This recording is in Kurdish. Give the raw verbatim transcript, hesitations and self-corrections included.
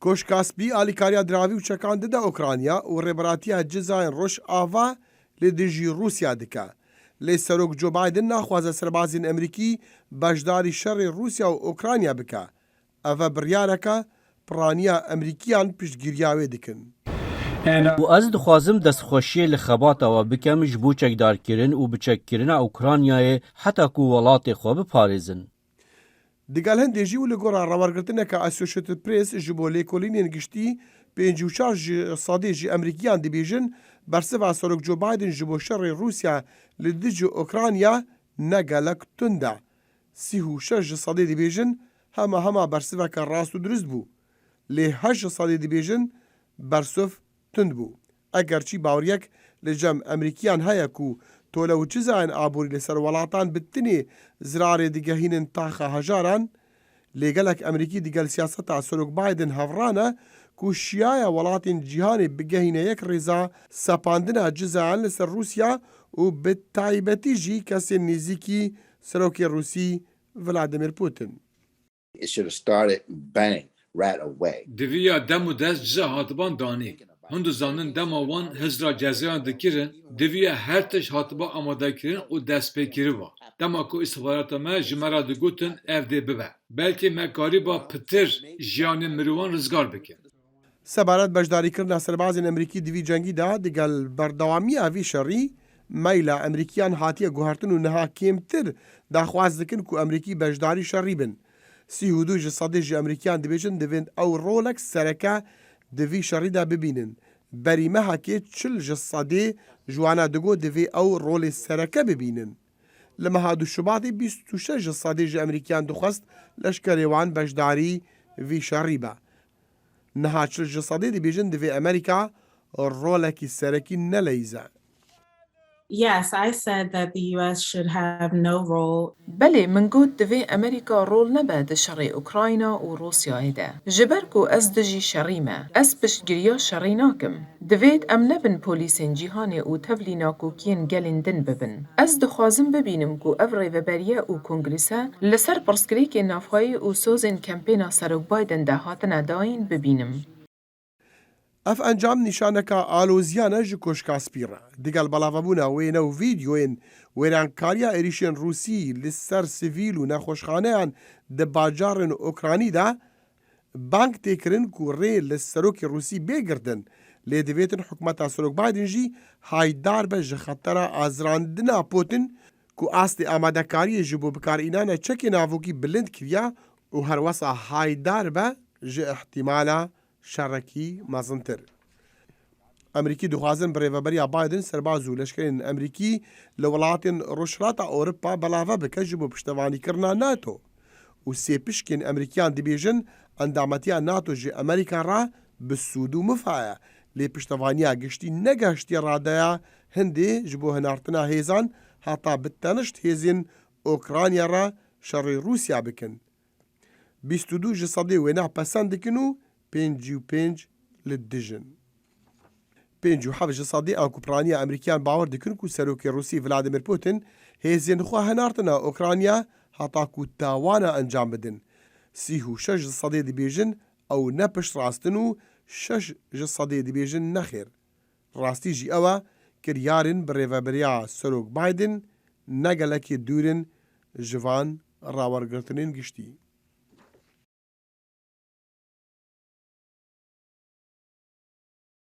Koşka Spî alîkariya diravî û çekan dide Ukrayna û rêberatiya cizayên Rojava li dijî Rûsya dike. Lê Serok Joe Biden naxwaze serbazên Emerîkî beşdarî şerê Rûsya û Ukrayna bike. Ev e biryareke piraniya Emerîkiyan piştgiriya wê dikin. û ez dixwazim destxweşiyê li xebata we bikem ji bo çekdarkirin û biçekkirina Ukraynayê heta ku welatê xwe biparêzin. Digel hindê jî û li gora rawergirtineke Associated Press ji bo lêkolînên giştî, pêncî û çar ji sedê ji Emerîkiyan dibêjin bersiva Serok Joe Biden ji bo şerê Rûsya li dijî Ukrayna ne gelek tund e. Sî û şeş ji sedê dibêjin hema hema bersiveke rast û dirust bû. Lê heşt ji sedê dibêjin bersiv tund bû. Egerçî baweriyek li cem Emerîkiyan heye ku tole û cizayên aborî li ser welatan bi tinê zirarê digehînin taxa hejaran, lê gelek Emerîkî digel siyaseta Serok Biden hevra ne ku şiyaya welatên cîhanê bigehîne yek rêza sepandina cizayan li ser Rûsya û bi taybetî jî kesên nêzîkî Serokê Rûsî Vladimir Putin. It should have started bang right away. Diviya dem û dest ciza hatiban danê. Hûn dizanin dema wan hizra cezayan dikirin, diviya her tişt hatiba amadekirin û destpêkiriba. Dema ku îstixbarata me ji me re digotin ev dê bibe. Belkî me karîba pitir jiyanê mirovan rizgar bikin. Sebaret beşdarîkirina serbazên Emerîkî di vî cengî de digel berdewamiya vî şerî, meyla Emerîkiyan hatiye guhertin û niha kêmtir daxwaz dikin ku Emerîkî beşdarî şerî bin. Sî û du ji sedê ji Emerîkiyan dibêjin divên ew rolek sereke di vî şerî de bibînin. Berî mehekê çil ji sedê ji wana digot divê ew rolê sereke bibînin. Li meha du Şubatê bîst û şeş ji sedê ji Emerîkiyan dixwest leşkerê wan beşdarî vî şerî be. Niha çil ji sedê dibêjin divê Emerîka rolekî serekî neleyîze. Yes, I said that the U S should have no role. Belê, min got divê Emerîka rol nebe di şerê Ukrayna û Rûsyayê de. Ji ber ku ez dijî şerî me, ez piştgiriya şerî nakim. Divêt em nebin polîsên cîhanê û tevlî nakokiyên gelên din bibin. Ez dixwazim bibînim ku ev rêveberiye û kongrese li ser pirsgirêkên navxweyî û sozên kempêna Serok Biden de hatine dayîn bibînim. Ev encam nîşaneka aloziyan e ji Koşka Spî re. Digel belavebûna wêne û vîdyoyên wêrankariya êrîşên Rûsî li ser sivîl û nexweşxaneyan di bajarên Okranî de bang tê kirin ku rê li serokê Rûsî bê girtin, lê divêtin hikûmeta Serok Biden jî haydar be ji xetera azirandina Putin ku astê amadekariyê ji bo bikarînana çekê navokî bilind kiriya û herwesa haydar be ji îhtimala şerekî mezintir. Emerîkî dixwazin bi rêveberiya Biden serbaz û leşkerên Emerîkî li welatên Rojhilata Ewropa belave bike ji bo piştevanîkirina NATO. Û sê pişkên Emerîkiyan dibêjin endametiya NATO ji Emerîka re bi sûd û mifa ye, lê piştevaniya giştî negehiştiye radeya hindê ji bo hinartina hêzan heta bi tenişt hêzên Ukrayna re şerê Rûsya bikin. Bîst û du ji sedê wêne pesend dikin û pêncî û pênc li dij in. Pêncî û heft ji sedê a ku piraniya Emerîkiyan bawer dikin ku Serokê Rûsî Vladimir Putin hêzên xwe hinartine Ukrayna heta ku tawana encam bidin. Sî û şeş ji sedê dibêjin ew ne piştrast in û şeş ji sedê dibêjin nexêr. Rastî jî ew e, kiryarên bi rêveberiya Serok Biden ne gelekî dûr in ji van rawergirtinên giştî.